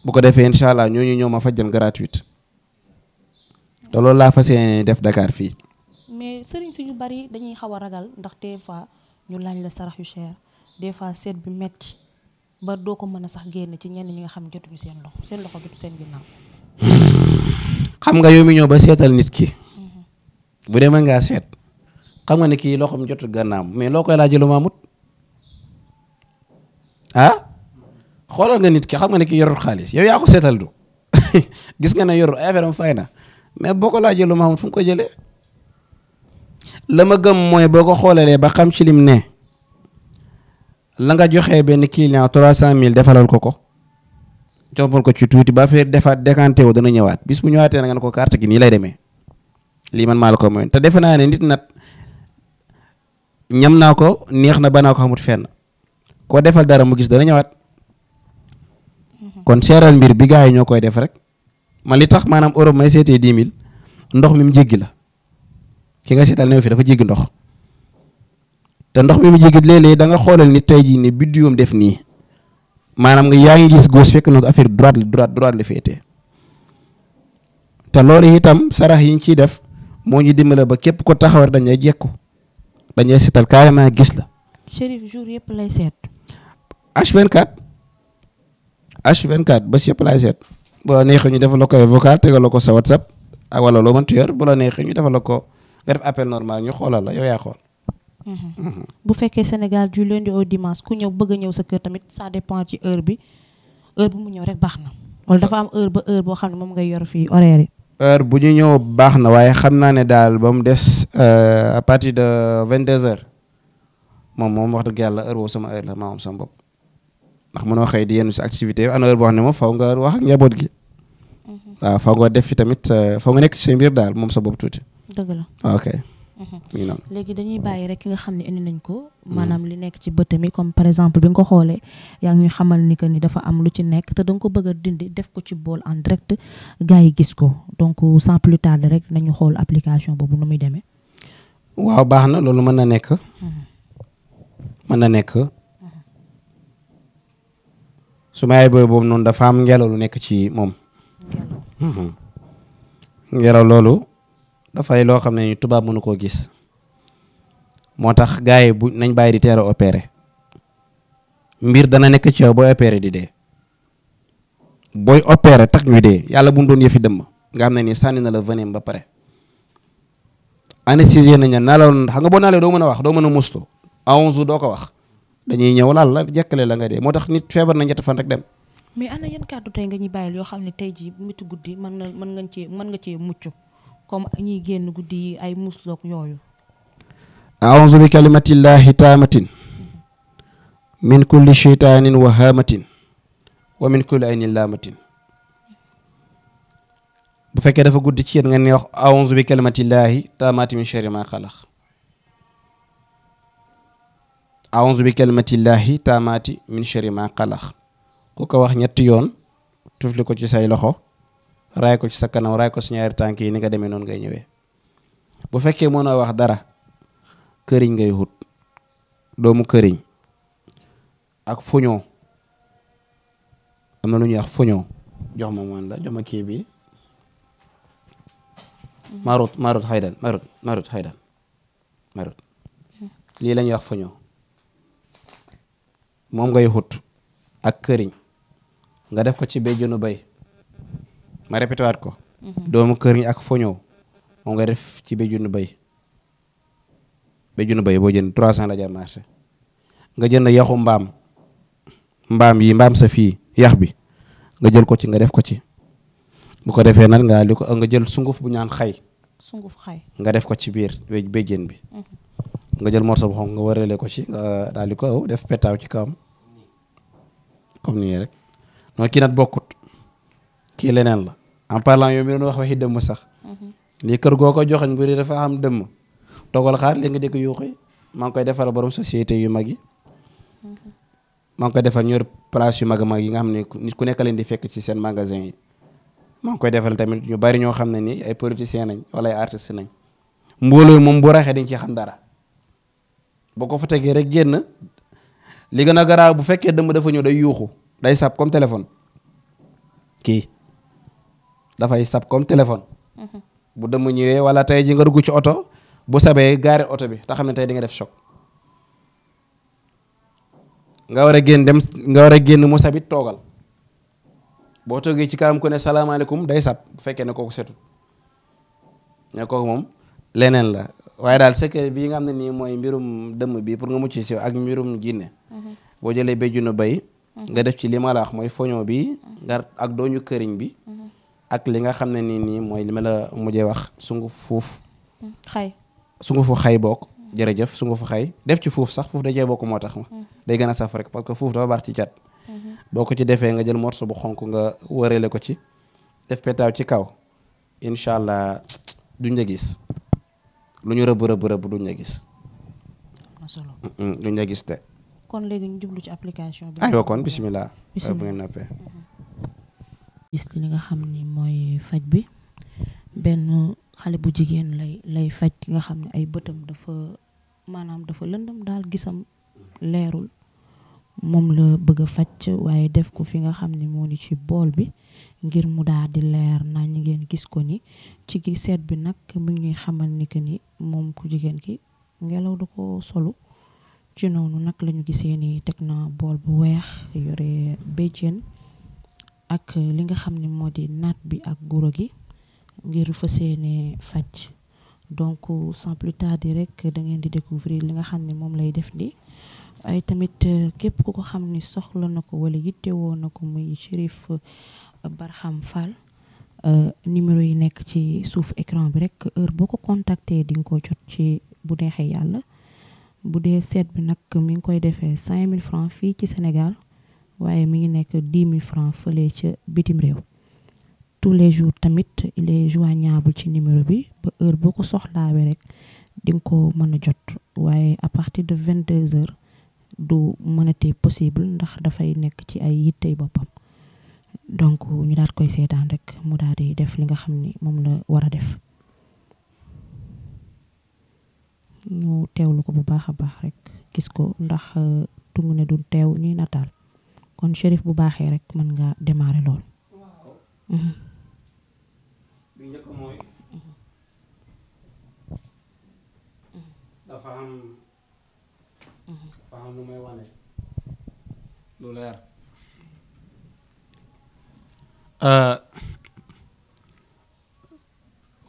bu ko defee incha allah ñooñu ñëw ma fajjal gratuite te loolu laa fas yéene def Dakar fii. mais sëriñ si ñu bari dañuy xaw a ragal ndax des fois ñu laaj la sarax yu cher des fois seet bi metti ba doo ko mën a sax génn ci ñenn ñi nga xam ne jotuñu seen loxo jotu seen ginnaaw. xam nga yow mi ñëw ba seetal nit ki. bu dee mën ngaa seet xam nga ne kii loxoom jotul gannaam mais loo koy laajee lu ma amut xoolal nga nit ki xam nga ne kii yorul xaalis yow yaa ko seetal du gis nga ne yorul ay affaire am fay na mais boo ko laajee lu ma amut fu mu ko jëlee. la ma gëm mooy boo ko xoolalee ba xam ci lim ne la nga joxee benn client 300 000 defalal ko jombal ko ci tuuti ba fee defaat décanté wu dana ñëwaat bis bu ñëwaatee na nga ne ko carte gi nii lay demee lii man maa la ko moyoon te defe naa ne nit nat ñam naa ko neex na ba naa ko xamut fenn koo defal dara mu gis dana ñëwaat kon seeral mbir bi gars yi ñoo koy def rek man li tax maanaam Europe may seetee 10 000 ndox mi mu jéggi la ki nga seetal ne fi dafa jéggi ndox te ndox mi mu jéggi léeg-léeg da nga xoolal nit tey jii ne biddiwam def nii maanaam nga yaa ngi gis gauche fekk na affaire droite la féetee te loolu itam sarax yi ñu ciy def moo ñu dimbale ba képp ko taxawar dañuy jekku dañuy seetal carrément gis la. Cherif jour yëpp lay seet. H24 bés yëpp lay seet bu la neexee ñu defal la ko vocal tegal la ko sa WhatsApp ak wala loo mënti yor bu la neexee ñu defal la ko nga def appel normal ñu xoolal la yow yaa xool. bu fekkee Sénégal du lundi au dimanche ku ñëw bëgg a ñëw sa kër tamit ça dépend ci heure bu mu ñëw rek baax na wala dafa am heure ba heure boo xam ne moom ngay yor fii horaire yi. heure bu ñu ñëw baax na waaye xam naa ne daal ba mu des à partir de 22h moom wax dëgg yàlla heure boobu sama heure la maa moom sama bopp ndax mënoo xëy di yenn si activité am na heure boo xam ne moom faw nga wax ak njaboot gi. waaw faw nga def fi tamit faw nga nekk ci seen mbir daal moom sa bopp tuuti. dëgg la ok. léegi dañuy bàyyi rek ki nga xam ne indi nañ ko maanaam li nekk ci bëtt mi comme par exemple bi nga ko xoolee yaa ngi ñu xamal ni que ni dafa am lu ci nekk te danga ko bëgg a dindi def ko ci bool en direct gars yi gis ko donc sans plus tarder rek nañu xool application boobu nu muy demee. waaw baax na loolu mën na nekk. mën na nekk. su ma yaay boobu noonu dafa am ngelaw lu nekk ci moom. ngelaw loolu. dafay loo xam ne ni tubaab mënu koo gis moo tax gars yi bu nañ bàyyi di teel a opéré mbir dana nekk ci yow booy opéré di dee booy opéré tax ñuy dee yàlla bu mu doon yëfi dëmm nga xam ne ni sànni na la venin ba pare anesthésié nañ la nalaw xam nga boo nalee doo mën a wax doo mën a muslu à 11 jours doo ko wax dañuy ñëw laal la jekkale la nga dee moo tax nit feebar na ñetti fan rek dem. mais ana yan kàddu tey nga ñuy bàyyil yoo xam ne tey jii mitu guddi mën nga cee mucc comme ñiy génn guddi yi ay musloog yooyu. a'uuzu bi kalimatillahi taamatin min kulli shaytaanin wa haamatin wa min kulli aynin laamatin bu fekkee dafa guddi ci yéen nga ne wax a'uuzu bi kalimatillahi taamatin min sharri maa xalaq a'uuzu bi kalimatillahi taamatin min sharri maa xalaq ku ko wax ñetti yoon tufli ko ci say loxo raay ko ci sa kanam raay ko ci ñaari tànk yi ni nga demee noonu ngay ñëwee bu fekkee mënoo wax dara këriñ ngay wut doomu këriñ ak foñoo am na lu ñuy wax foñoo jox ma moon la jox ma kii bi marut xaydan marut lii la ñuy wax foñoo moom ngay xut ak këriñ nga def ko ci béjjënu bay ma répété waat ko doomu këriñ ak foñoo moom nga def ci béjjënu bay boo jënd 300 la jar marché nga jënd yaxu mbaam sa fii yax bi nga jël ko ci nga def ko ci bu ko defee nag nga jël sunguf bu ñaan xay nga def ko ci biir béjjën bi nga jël morceau bu xonk nga warale ko ci nga daal di ko def petaaw ci kawam comme nii rek non kii nag bokkut kii leneen la en parlant yow mi doon wax waxi dëmm sax lii kër goo ko joxañ buri dafa am dëmm toogal xaar léegi nga dégg yuuxi maa ngi koy defal borom société yu mag yi maa ngi koy defal ñor place yu mag yi nga xam ne nit ku nekk leen di fekk ci seen magasin yi maa ngi koy defal tamit ñu bari ñoo xam ne ni ay politiciens nañ wala ay artistes nañ mbooloo moom bu raxee dañ ci xam dara boo ko fa tegee rek génn li gën a garaaw bu fekkee dëmm dafa ñëw day yuuxu day sab comme téléphone kii dafay sab comme téléphone bu dëmm ñëwee wala tey ji nga dugg ci oto bu sabee gaari oto bi te xam ne tey di nga def choc nga war a génn mu sabit toogal boo toogee ci kanam ku ne salaamaaleykum day sab bu fekkee ne kooku setut ne kooku moom leneen la waaye daal secret bii nga xam ne nii mooy mbirum dëmm bi pour nga mucc si ak mbirum jinne boo jëlee béjjunu bay nga def ci li ma la wax mooy foño bi nga ak dooñu këriñ bi ak li nga xam ne nii mooy li ma la mujjee wax sungufu xay bokk jërëjëf sungufu xay def ci fuuf sax fuuf da cee bokk moo tax ma day gën a saf rek parce que fuuf dafa baax ci cat boo ko ci defee nga jël morceau bu xonk nga wërale ko ci def petaaw ci kaw incha allah duñ la gis lu ñu rëbb duñ la gis duñ la gis te kon léegi ñu jublu ci application bi aywa kon bismillah bu ngeen noppee gis li nga xam ni mooy faj bi benn xale bu jigéen lay faj ki nga xam ne ay bëtam dafa lëndëm daal gisam leerul moom la bëgg a faj waaye def ko fi nga xam ne moo ni ci bool bi ngir mu daal di leer naa ñu ngeen gis ko ni ci gi seet bi nag mi ngi xamal ni que ni moom ku jigéen ki ngelaw da ko solu ci noonu nag la ñu gisee ni teg na bool bu weex yore béjjén ak li nga xam ne moo di naat bi ak guro gi ngir fas yéene faj donc sans plus tarder rek da ngeen di découvrir li nga xam ne moom lay def nii ay tamit képp ku ko xam ni soxla na ko wala yittewoo na ko muy Cherif Barham Fall numéro yi nekk ci suuf écran bi rek heure boo ko contacter di nga ko jot ci bu neexee yàlla bu dee seet bi nag mi ngi koy defee 5000 francs fii ci Sénégal waaye mi ngi nekk 10 000 francs fële ca bitim réew tous les jours tamit il est joignable ci numéro bi ba heure boo ko soxlaawee rek di nga ko mën a jot waaye à partir de 22h du mënatee possible ndax dafay nekk ci ay yittey boppam donc ñu daal koy seetaan rek mu daal di def li nga xam ni moom la war a def ñu teewlu ko bu baax a baax rek gis ko ndax tungu ne du teew ñuy nataal kon Cherif bu baaxee rek mën nga démarrer lool. bi njëkk mooy dafa am lu may wane lu leer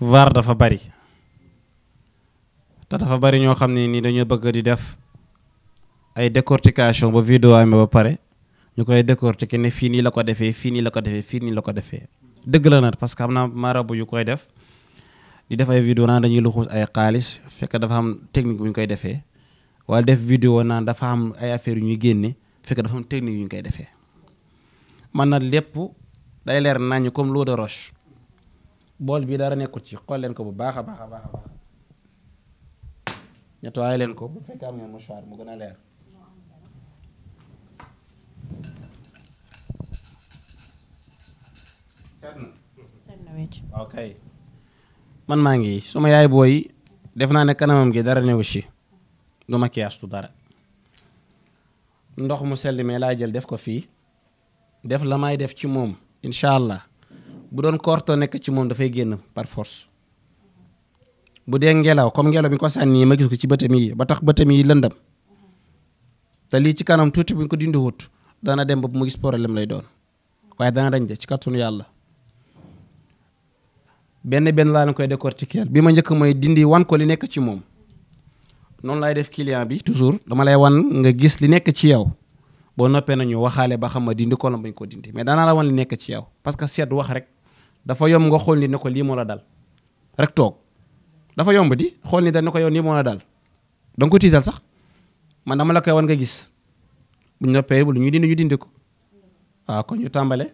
VAR dafa bari te dafa bari ñoo xam ne ni dañoo bëgg di def ay décortication ba vidéo amee ba pare ñu koy décortiquer ne fii nii la ko defee fii nii la ko defee fii nii la ko defee dëgg la nag parce que am na marabu yu koy def di def ay vidéo naan dañuy luxus ay xaalis fekk dafa am technique bu ñu koy defee wala def vidéo naan dafa am ay affaires yu ñuy génne fekk dafa am technique yu ñu koy defee man na lépp day leer nañu comme l'eau de roche bool bi dara nekkul ci xool leen ko bu baax a baax a baax a baax nettoyé leen ko bu fekkee am ngeen mouchoir mu gën a leer ok man maa ngi suma yaay booy def naa ne kanamam gi dara newu ci du maquillage tu dara ndox mu sell mi laa jël def ko fii def la may def ci moom incha allah bu doon koortoo nekk ci moom dafay génn par force bu dee ngelaw comme ngelaw bi ko sànni ma gis ko ci bëtam yi ba tax bëtam yi lëndam te lii ci kanam tuuti bu ñu ko dindi wut dana dem ba mu gis problème lay doon waaye dana dañ de ci kàttanu yàlla benn laa leen koy décortiquer bi ma njëkk mooy dindi wan ko li nekk ci moom noonu lay def client bi toujours dama lay wan nga gis li nekk ci yow boo noppee nañu waxaale ba xam ma dindi ko la bañ ko dindi mais danaa la wan li nekk ci yow parce que seet wax rek dafa yomb nga xool ni ne ko lii moo la dal rek toog dafa yomb di xool ni da ne ko yow nii moo la dal danga ko tiital sax man dama la koy wan nga gis buñ noppee bu lu ñu dindi ko waaw kon ñu tàmbale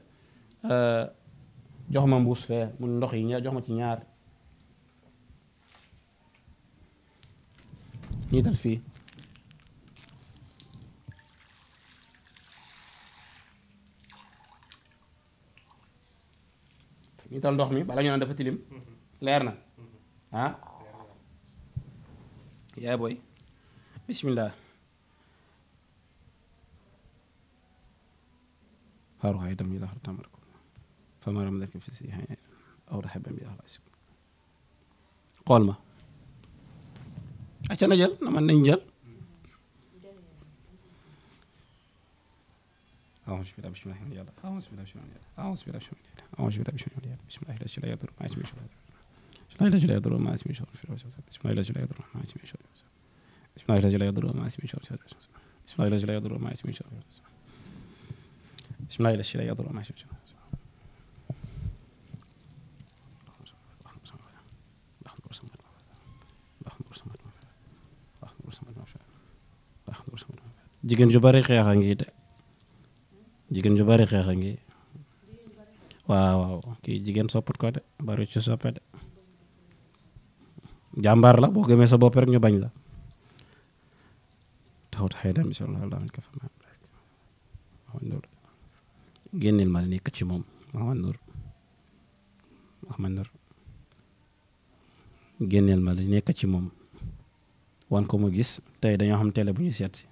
jox ma mbuus fee mu ndox yi jox ma ci ñaar ñii dal fii ñii dal ndox mi bala ñu naan dafa tilim leer na ah yaay booy bismillah فاروق أيضا من ظهر تمركم فما رم ذلك في السيحين أو رحبا بأهل أسكم قول ما عشان نجل نما ننجل أعوذ بالله بسم الله الرحمن الرحيم أعوذ بالله بسم الله أعوذ بالله بسم الله أعوذ بالله بسم الله بسم الله لا يضر ما اسمه شر بسم الله لا يضر ما اسمه شر بسم الله لا يضر ما اسمه شر بسم الله لا يضر ما اسمه شر بسم الله لا يضر ما اسمه شر بسم الله لا يضر ما اسمه شر jigéen ju bari xeex a ngi de jigéen ju bari xeex a ngi waaw kii jigéen sopput ko de bari ci soppe de jàmbaar la boo gëmee sa bopp rek ñu bañ la taxawut xëy na bisimilah alhamdulilah kafa ma génneel ma nekk ci moom Mouhamad Nour génneel ma li nekk ci moom wan ko mu gis tey dañoo xam télé bu ñu seet si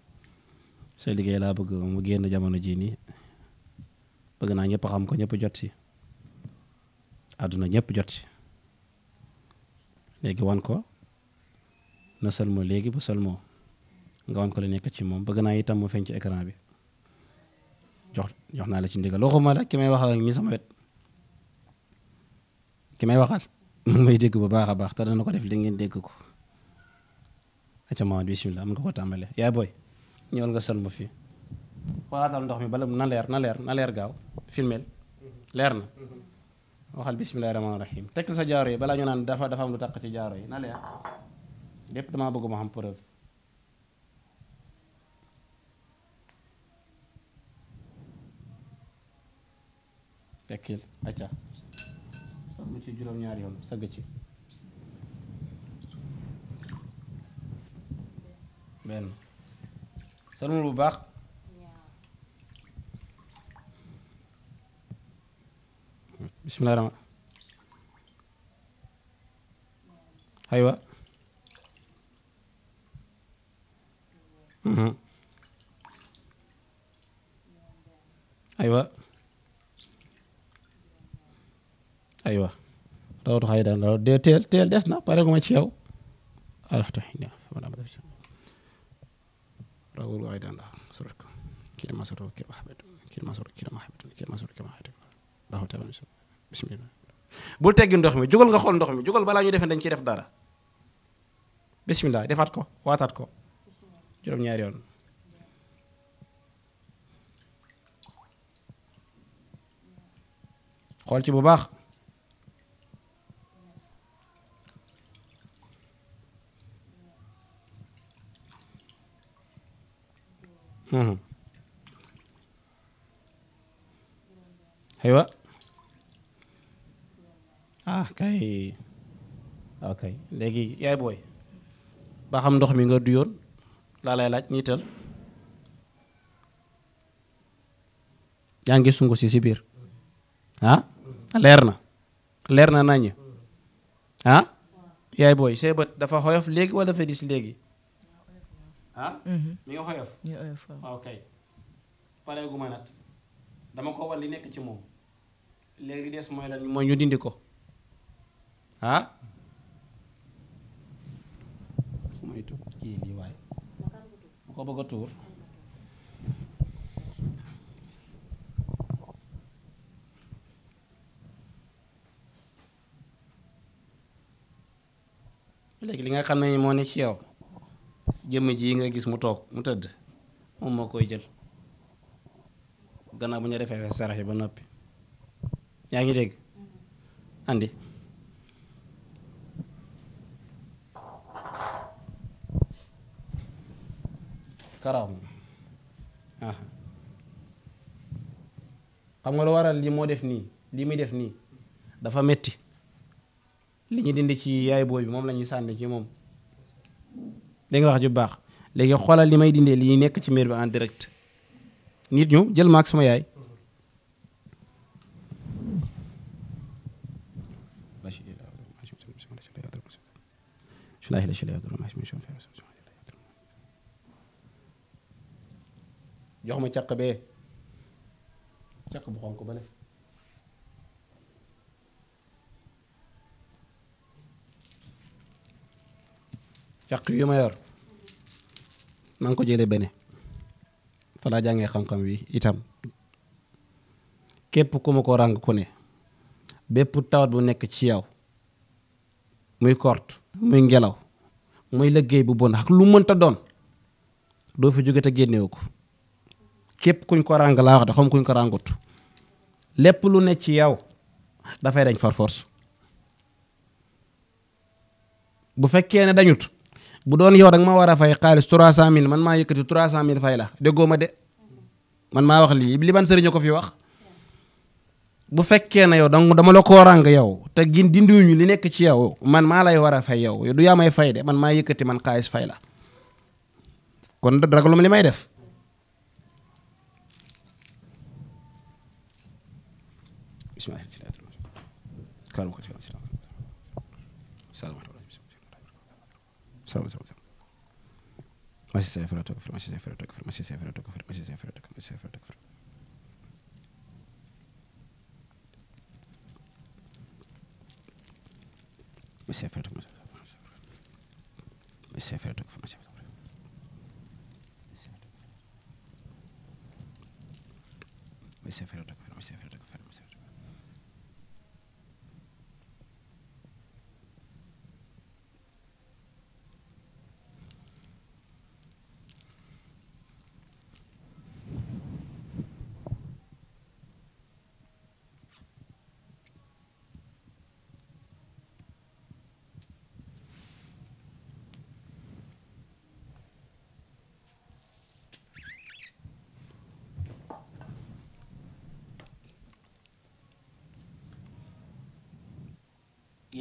sa liggéey laa bëgg mu génn jamono jii nii bëgg naa ñëpp xam ko ñëpp jot si àdduna ñëpp jot si léegi wan ko na sëlmoo léegi bu sëlmoo nga wan ko li nekk ci moom bëgg naa itam mu feeñ ci écran bi jox naa la ci ndigal waxuma la ki may waxal ak ñi sama wet ki may waxal mu ngi may dégg bu baax a baax te dana ko def li ngeen dégg ko acca Mamad bismillah am nga ko tàmbale yaay booy ñëwal nga sëlmu fii waatal ndox mi bala na leer gaaw filmeel leer na waxal bismillahi rahmaani rahim tekkal sa jaaro yi balaa ñu naan dafa am lu taq ci jaaro yi na leer lépp damaa bëgg ma xam preuve tekkil acca sax mu ci juróom-ñaari yoon sëgg ci benn sëlmul bu baax bismillah rahmaan aywa aywa rawatu xay daan raw de teel des na pare gu ma ci yow alhamdulilah rawul xay daan daal surat ko kii ma soro kii ma xabet kii ma soro kii ma xabet kii ma soro kii ma xabet daxaw teel bismillah bul teggi ndox mi jógal nga xool ndox mi jógal balaa ñu defee dañ ciy def dara bismillah defaat ko waataat ko juróom-ñaari yoon xool ci bu baax aywa kay ok léegi yaay booy ba xam ndox mi nga duyoon laa lay laaj ñiital yaa ngi sungu si biir leer na nañ yaay booy see bët dafa xoyof léegi wala dafa dis léegi mi nga xoyof ok pareegu ma nat dama ko wan li nekk ci moom léegi li des mooy lan mooy ñu dindi ko ah fu may tuur kii lii waaye ma ko bëgg a tuur léegi li nga xam ne moo ne ci yow jëmm ji nga gis mu toog mu tëdd moom moo koy jël gannaaw bu ñu defee sarax yi ba noppi yaa ngi dégg andi karaw xam nga lu waral lii moo def nii lii muy def nii dafa metti li ñu dindi ci yaay booy bi moom la ñuy sànni ci moom da nga wax ju baax léegi xoolal li may dindee li nekk ci miir bi en direct nit ñu jël maag sama yaay jox ma caq bee caq bu xonk ba ne caq yu ma yor maa ngi ko jëlee bene fa laa jàngee xam-xam wi itam képp ku ma ko ràng ku ne bépp tawat bu nekk ci yow muy kort muy ngelaw muy liggéey bu bon ak lu mënta doon doo fi jóge te génnewu ko képp kuñ ko ràng laa wax de xam kuñ ko ràngut lépp lu ne ci yow dafay dañ far force bu fekkee ne dañut bu doon yow danga ma war a fay xaalis 300000 man maa yëkkati 300000 fay la déggoo ma de man maa wax lii li ban sëriñ ko fi wax bu fekkee ne yow donc dama la koo ràng yow te dindiwuñu li nekk ci yow man maa lay war a fay yow du yaa may fay de man maa yëkkati man xaalis fay la kon ragaluma li may def bismillah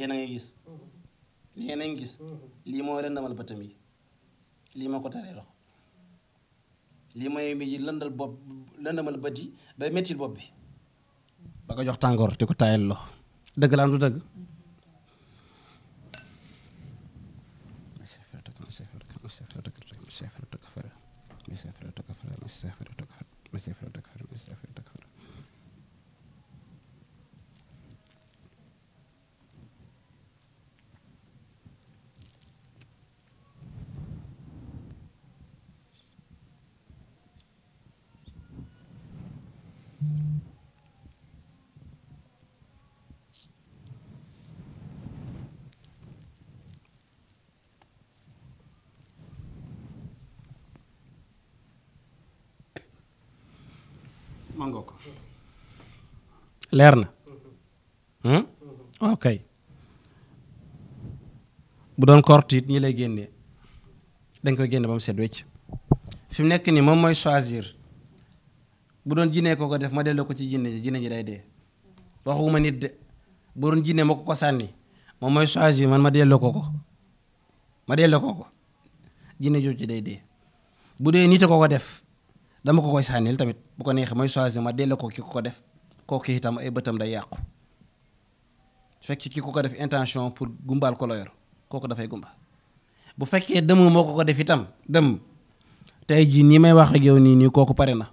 yéen a ngi gis yéen a ngi gis lii moo lëndamal bëtam yi lii moo ko taree loxo lii mooy mi ji lëndamal bët yi bay mettil bopp bi ba ko jox tàngoor di ko taayal loxo dëgg la am du dëgg mangoo ko leer na ok bu doon kort it ñi lay génnee dañ koy génne ba mu set wecc fi mu nekk nii moom mooy choisir bu doon jinne ko def ma delloo ko ci jinne ji day dee waxuma nit de bu doon jinne ma ko sànni moom mooy choisir man ma delloo ko jinne jooju ci day dee bu dee nit ko def dama ko koy sànnil tamit bu ko neexee mooy choisir ma delloo ko ki ko def kooku itam ay bëtam day yàqu fekk ki ko def intention pour gumbaal ko la yor kooku dafay gumba bu fekkee dëmm moo ko def itam dëmm tey jii nii may wax ak yow nii kooku pare na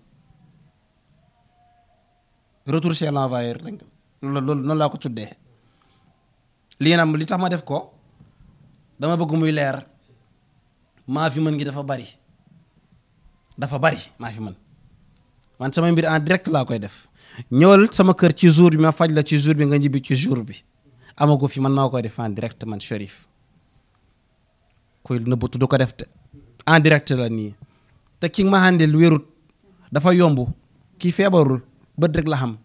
retour chez l'envoyeur loolu noonu laa ko tuddee. lii nag li tax ma def ko dama bëgg muy leer maa fi mën ngi dafa bari maa fi mën man sama mbir en direct laa koy def ñëwal sama kër ci jour bi ma faj la ci jour bi nga ñibbi ci jour bi amagu fi man maa koy def en direct man Cherif kuy nëbbatu du ko def te en direct la nii te ki ma handel wérut dafa yomb kii feebarul bët rek la xam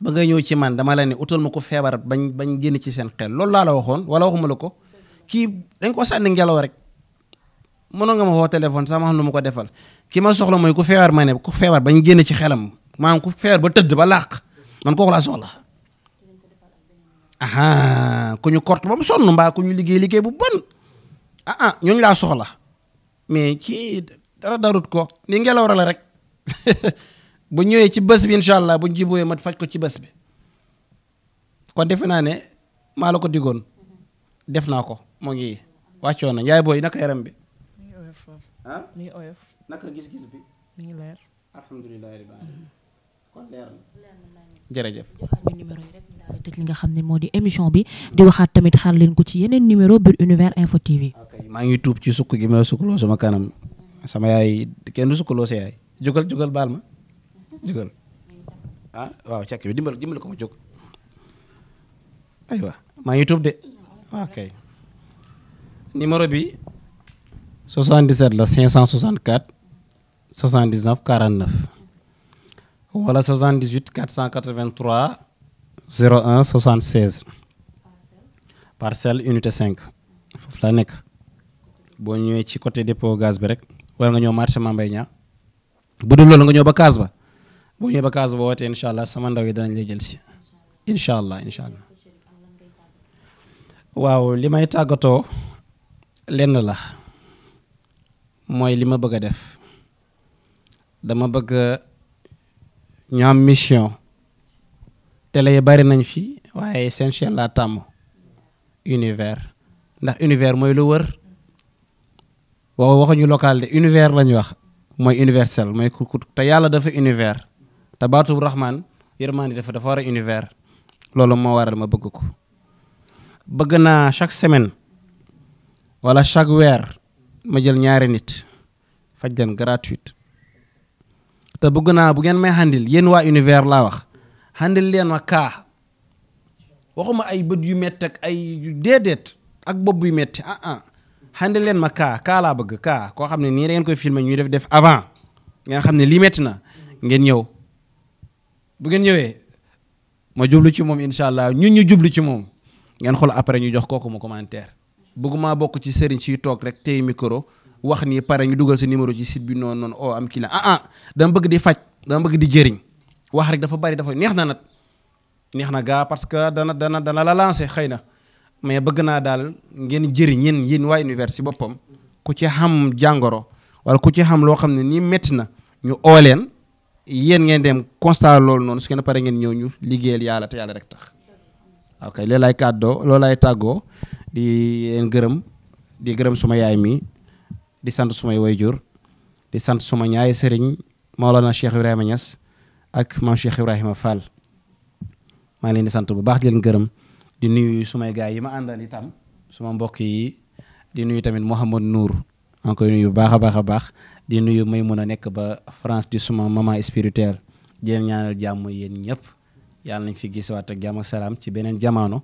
ba ngay ñëw ci man dama la ne utal ma ko feebar bañ génn ci seen xel loolu laa la waxoon wala waxuma la ko kii dañ ko sànni ngelaw rek mënoon nga ma woo téléphone sax ma xam lu ma ko defal ki ma soxla mooy ku feebar ma ne ku feebar bañ génn ci xelam maanaam ku feebar ba tëdd ba làq man kooku laa soxla ku ñu kort ba mu sonn mbaa ku ñu liggéey bu bon ñooñu laa soxla mais kii dara darut ko ni ngelaw la rek bu ñëwee ci bés bi incha allah bu jibooyee ma faj ko ci bés bi kon defe naa ne maa la ko digoon def naa ko moo ngi wàccoon na yaay booy naka yaram bi. mi ngi oyof mi ngi oyof. naka gis-gis bi. mi ngi leer. alhamdulilah rabbil alamin kon leer na jërëjëf. joxaat ñu numéro yi rek ñu daal di tëj li nga xam ne moo di émission bi di waxaat tamit xaar leen ko ci yeneen numéro biir Univers Info TV. ok maa ngi tuub ci sukk gi ma la sukkaloo sama kanam sama yaay kenn du sukkaloo sa yaay jógal baal ma jógal waaw càkk bi dimbal ko ma jóg aywa maa ngi tuub de ok numéro bi 77 la 564 79 49 wala 78 483 01 76 parcelle unité 5 foofu la nekk boo ñëwee ci côté dépôt gaz bi rek wala nga ñëw marché Mambay Niang bu dul loolu nga ñëw ba kaas ba boo ñëwee ba kaas ba wootee incha allah sama ndaw yi danañ lay jël si incha allah waaw li may tàggatoo lenn la mooy li ma bëgg a def dama bëgg ñu am mission télé yi bari nañ fi waaye seen chaîne laa tàmm univers ndax univers mooy lu wër waxuñu local de univers lañu wax mooy universel mooy ku te yàlla dafa univers te baatu rahman yërmande dafa war a univers loolu moo waral ma bëgg ko bëgg naa chaque semaine wala chaque weer ma jël ñaari nit faj leen gratuite te bëgg naa bu ngeen may handil yéen waa univers laa wax handil leen ma kaa waxuma ay bët yu metti ak ay déedéet ak bopp yu metti handil leen ma kaa laa bëgg kaa koo xam ne nii da ngeen koy filmer ñuy def avant ngeen xam ne lii metti na ngeen ñëw bu ngeen ñëwee ma jublu ci moom incha allah ñun ñu jublu ci moom ngeen xool après ñu jox kooku mu commentaire bëgguma bokk ci sëriñ siy toog rek tey micro wax ni pare ñu dugal sa numéro ci site bi noonu am client dama bëgg di faj dama bëgg di jëriñ wax rek dafa bari dafa neex na gaa parce que dana la lancer xëy na mais bëgg naa daal ngeen jëriñ yéen waa univers ci boppam ku ci xam jàngoro wala ku ci xam loo xam ne nii métti na ñu oo leen yéen ngeen dem constat loolu noonu su ngeen pare ngeen ñëw ñu liggéeyal yàlla te yàlla rek tax ok loolu lay tàggoo di leen gërëm di gërëm suma yaay mi di sant sumay wayjur di sant suma ñaari sëriñ Maolana Cheikh Ibrahima Niass ak maam Cheikh Ibrahima Fall maa ngi leen di sant bu baax di leen gërëm di nuyu sumay gaay yi ma àndal itam suma mbokk yi di nuyu tamit Mouhamad Nour maa ngi koy nuyu bu baax a baax di nuyu may mun a nekk ba France di suma maman spirituelle di leen ñaanal jàmm yéen ñëpp yàlla nañ fi gisawaat ak jàmm ak salaam ci beneen jamono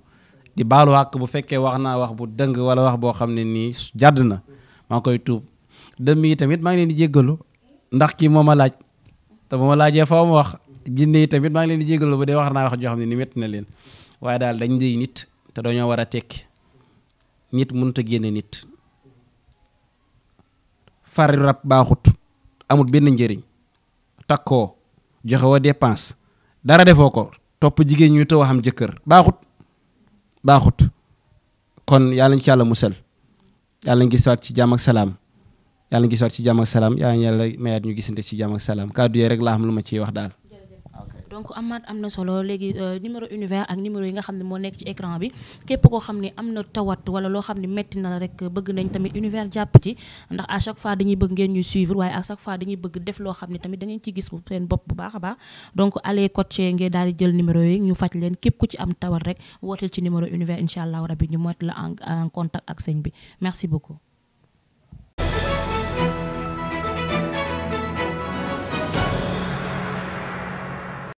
di baalu àq bu fekkee wax naa wax bu dëng wala wax boo xam ne nii jàdd na maa ngi koy tuub dëmm yi tamit maa ngi leen di jéggalu ndax kii moo ma laaj te bu ma laajee foo ma wax jinne yi tamit maa ngi leen di jéggalu bu dee wax naa wax joo xam ne ni métti na leen waaye daal dañ di nit te dañoo war a tekki nit mënut a génne nit fari rab baaxut amut benn njëriñ takkoo joxe wa dépense dara defoo ko topp jigéen ñu tëw a xam jëkkër baaxut kon yàlla ñu ci yàlla musal yàlla ñu gisaat ci jàmm ak salaam yàlla ñu gisaat ci jàmm ak salaam yàlla mayaat ñu gisante ci jàmm ak salaam kàddu yee rek laa xam lu ma ciy wax daal. donc Amath am na solo léegi numéro univers ak numéro yi nga xam ne moo nekk ci écran bi képp koo xam ne am na tawat wala loo xam ne metti na la rek bëgg nañ tamit univers jàpp ci ndax à chaque fois dañuy bëgg ngeen ñuy suivre waaye à chaque fois dañuy bëgg def loo xam ne tamit da ngeen ci gis seen bopp bu baax a baax donc allez coacher ngeen daal di jël numéro yi ñu faj leen képp ku ci am tawat rek wooteel ci numéro univers incha allah rabi ñu mot la en contact ak sëñ bi merci beaucoup